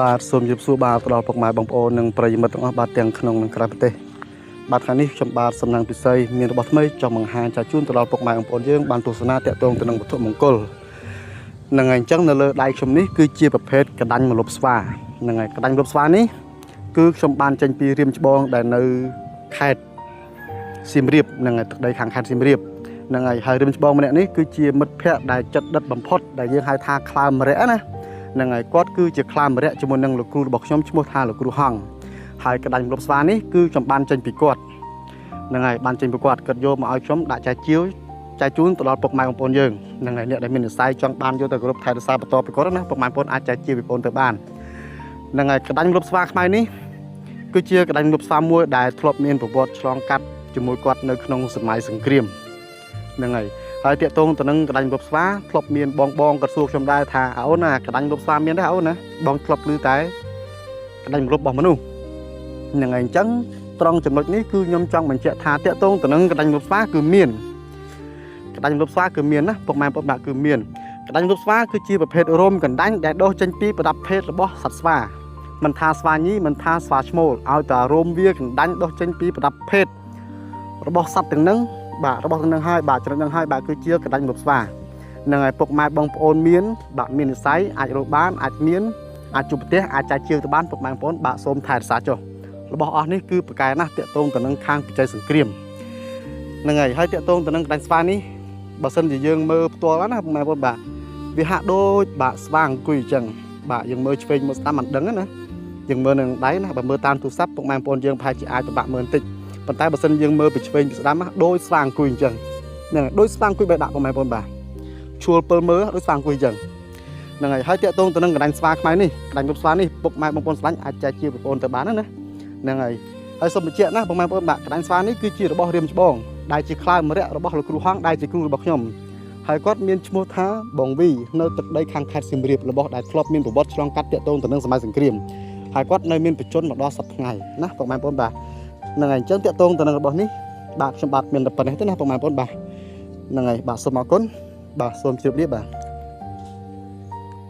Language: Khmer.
បាទសូមជម្រាបសួរបាទទៅដល់ពុកម៉ែបងប្អូននិងប្រិយមិត្តទាំងអស់បាទទាំងក្នុងនិងក្រៅប្រទេសបាទថ្ងៃនេះខ្ញុំបាទសំណាងពិសីមានរបស់ថ្មីចង់បង្ហាញចែកជូនទៅដល់ពុកម៉ែបងប្អូនយើងបានទស្សនាតាក់ទងទៅនឹងវត្ថុមង្គលហ្នឹងហើយអញ្ចឹងនៅលើដៃខ្ញុំនេះគឺជាប្រភេទកដាញ់ម្លប់ស្វាហ្នឹងហើយកដាញ់ម្លប់ស្វានេះគឺខ្ញុំបានចេញពីរៀមច្បងដែលនៅខេត្តសៀមរាបហ្នឹងហើយទឹកដីខាងខេត្តសៀមរាបហ្នឹងហើយហើយរៀមច្បងម្នាក់នេះគឺជាមិត្តភ័ក្តិដែលចិត្តដិតបំផុតដែលយើងហៅថាខ្លើមរៈណាហ្នឹងហើយគាត់គឺជាខ្លើមរៈជាមួយនឹងលោកគ្រូរបស់ខ្ញុំឈ្មោះថាលោកគ្រូហង្សហើយកដាញ់ម្លប់ស្វានេះគឺខ្ញុំបានចេញពីគាត់ហ្នឹងហើយបានចេញពីគាត់គាត់យកមកឲ្យខ្ញុំដាក់ចែកជាវចែកជូនទៅដល់ពុកម៉ែបងប្អូនយើងហ្នឹងហើយអ្នកដែលមាននិស្ស័យចង់បានយកទៅគោរពថែរក្សាបន្តពីគាត់ណាពុកម៉ែបងប្អូនអាចចែកជាវពីបងប្អូនទៅបានហ្នឹងហើយកដាញ់ម្លប់ស្វាខ្មៅនេះគឺជាកដាញ់ម្លប់ស្វាមួយដែលធ្លាប់មានប្រវត្តិឆ្លងកាត់ជាមួយគាត់នៅក្នុងសម័យសង្គ្រាមហ្នឹងហើយហើយតាកតងទៅនឹងកដាញ់ម្លប់ស្វាធ្លាប់មានបងបងគាត់សួរខ្ញុំដែរថាអូនណាកដាញ់ម្លប់ស្វាមានដែរអូនណាបងធ្លាប់ឮតែកដាញ់ម្លប់របស់មនុស្សហ្នឹងហើយអញ្ចឹងត្រង់ចំណុចនេះគឺខ្ញុំចង់បញ្ជាក់ថាតាកតងទៅនឹងកដាញ់ម្លប់ស្វាគឺមានកដាញ់ម្លប់ស្វាគឺមានណាពុកម៉ែបងប្អូនបាទគឺមានកដាញ់ម្លប់ស្វាគឺជាប្រភេទរោមកណ្ដាញ់ដែលដុះចេញពីប្រដាប់ភេទរបស់សត្វស្វាមិនថាស្វាញីមិនថាស្វាឈ្មោលឲ្យតែរោមវាកណ្ដាញ់ដុះចេញពីប្រដាប់ភេទរបស់សត្វទាំងហ្នឹងបាទរបស់ទាំងហ្នឹងហើយបាទចំណុចហ្នឹងហើយបាទគឺជាកណ្ដាញ់ម្លប់ស្វាហ្នឹងហើយពុកម៉ែបងប្អូនមានបាទមាននិស្ស័យអាចរកបានអាចមានអាចជួបប្រទះអាចចែកជាវទៅបានពុកម៉ែបងប្អូនបាទសូមថែរក្សាចុះរបស់អស់នេះគឺប្រកែណាស់តាកតងទៅនឹងខាងបច្ចេកសង្គ្រាមហ្នឹងហើយហើយតាកតងទៅនឹងកណ្ដាញ់ស្វានេះបើសិនជាយើងមើលផ្ទាល់ណាពុកម៉ែបងប្អូនបាទវាហាក់ដូចបាទស្វាអង្គុយអញ្ចឹងបាទយើងមើលឆ្វេងមើលស្ដាំមិនដឹងណាយើងមើលនឹងដៃណាបើមើលតាមទូរស័ព្ទពុកម៉ែបងប្អូនយើងប្រហែលជាអាចពិបាកមើលបន្តិចប៉ុន្តែបើសិនយើងមើលពីឆ្វេងពីស្ដាំណាដូចស្វាអង្គុយអញ្ចឹងហ្នឹងហើយដូចស្វាអង្គុយបែបដាក់ពុកម៉ែបងប្អូនបាទឈួលពិលមើលដូចស្វាអង្គុយអញ្ចឹងហ្នឹងហើយហើយតាកតងទៅនឹងកណ្ដាញ់ស្វាខ្មៅនេះកណ្ដាញ់រូបស្វានេះពុកម៉ែបងប្អូនស្លាញ់អាចចែកជាបងប្អូនទៅបានណាហ្នឹងហើយហើយសូមបញ្ជាក់ណាពុកម៉ែបងប្អូនបាទកណ្ដាញ់ស្វានេះគឺជារបស់រៀមច្បងដែលជាខ្លើមរៈរបស់លោកគ្រូហង្សដែលជាគ្រូរបស់ខ្ញុំហើយគាត់មានឈ្មោះថាបងវីនៅទឹកដីខាងខេត្តសៀមរាបរបស់ដែលធ្លាប់មានប្រវត្តិឆ្លងកាត់តាកតងទៅនឹងសម័យសង្គ្រាមហើយគាត់នៅមានបច្ចុប្បន្នមកដល់សប្តាហ៍ថ្ងៃណាពុកម៉ែបងប្អូនបាទហ្នឹងហើយអញ្ចឹងតាកតងទៅនឹងរបស់នេះបាទខ្ញុំបាទមានតែប៉ុណ្ណេះទេណាពុកម៉ែបងប្អូនបាទហ្នឹងហើយបាទសូមអរគុណបាទសូមជម្រាបលាបាទ។